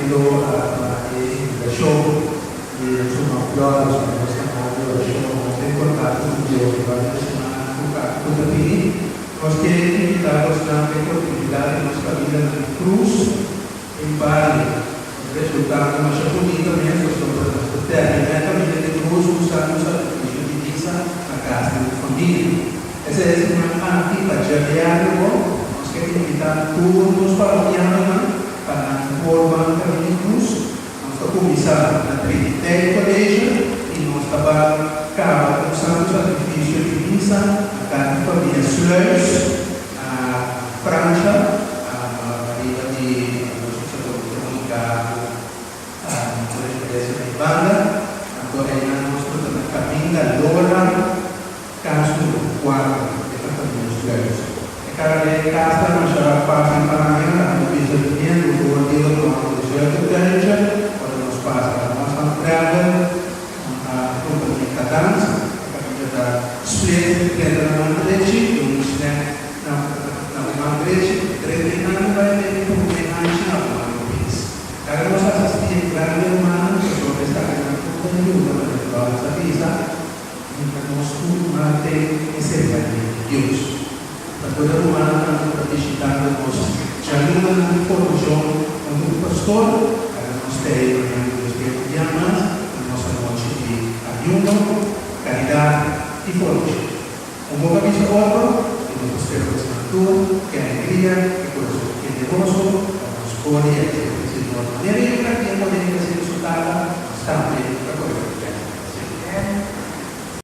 kontentu pa e invitashon di ruman Flores pa nos kanal di orashon. Nos ta den kontakto ku Dios durante e simannan ku ta bini. Nos ke invitá bosnan p'e kontinuidat di nos kaminda na di Krus den bario. E resultado masha bunita mes pasobra nos ta terminá e kaminda di Krus usando un sakrifisio di misa na kas di un famia. Esei e siman aki pa djabièrnè bo nos ke invitá tur nos parokianonan pa nan por ban Kaminda di Krus. Nos ta kuminsá na Triniteit College i nos ta ban kaba ku un santu sakrifisio di misa na kas di famia Sluis na Fransha, ariba di nos ta komuniká ku Iglesia di banda. Anto einan nos lo ta na Kaminda Lora. Kas number kuater e ta famia Sluis. E kara di e kas ta masha fásil pa haña, ta anda bisa biniendo for di rotonde di Zuidertuintje, ora nos pasa na Mosman Travel, a kompania Cadans, e kaminda ta split drenta na man drechi i un snèk na na bo man drechi, drenta i handa bai den e promé hanchi na bo man robes. Kada nos asistí e grandi hermano, pasobra esakinan tur ta yuda manera Lawrence a bisa. Mientras nos tur mantén e serkania di Dios. Pa tur e rumannan ku ta bishitando nos djalunanan di formashon huntu ku pastor, laga nos stay mañana ku Dios kier un dia mas na nos anochi di ayuno, karidat i formashon. Un boka bisa otro i nos ta spera pa esnan tur ku e alegria i kurason generoso pa nos por i a sirbi Señor manera e yunan tiempo den e ta sirbi su Tata, nos tambe.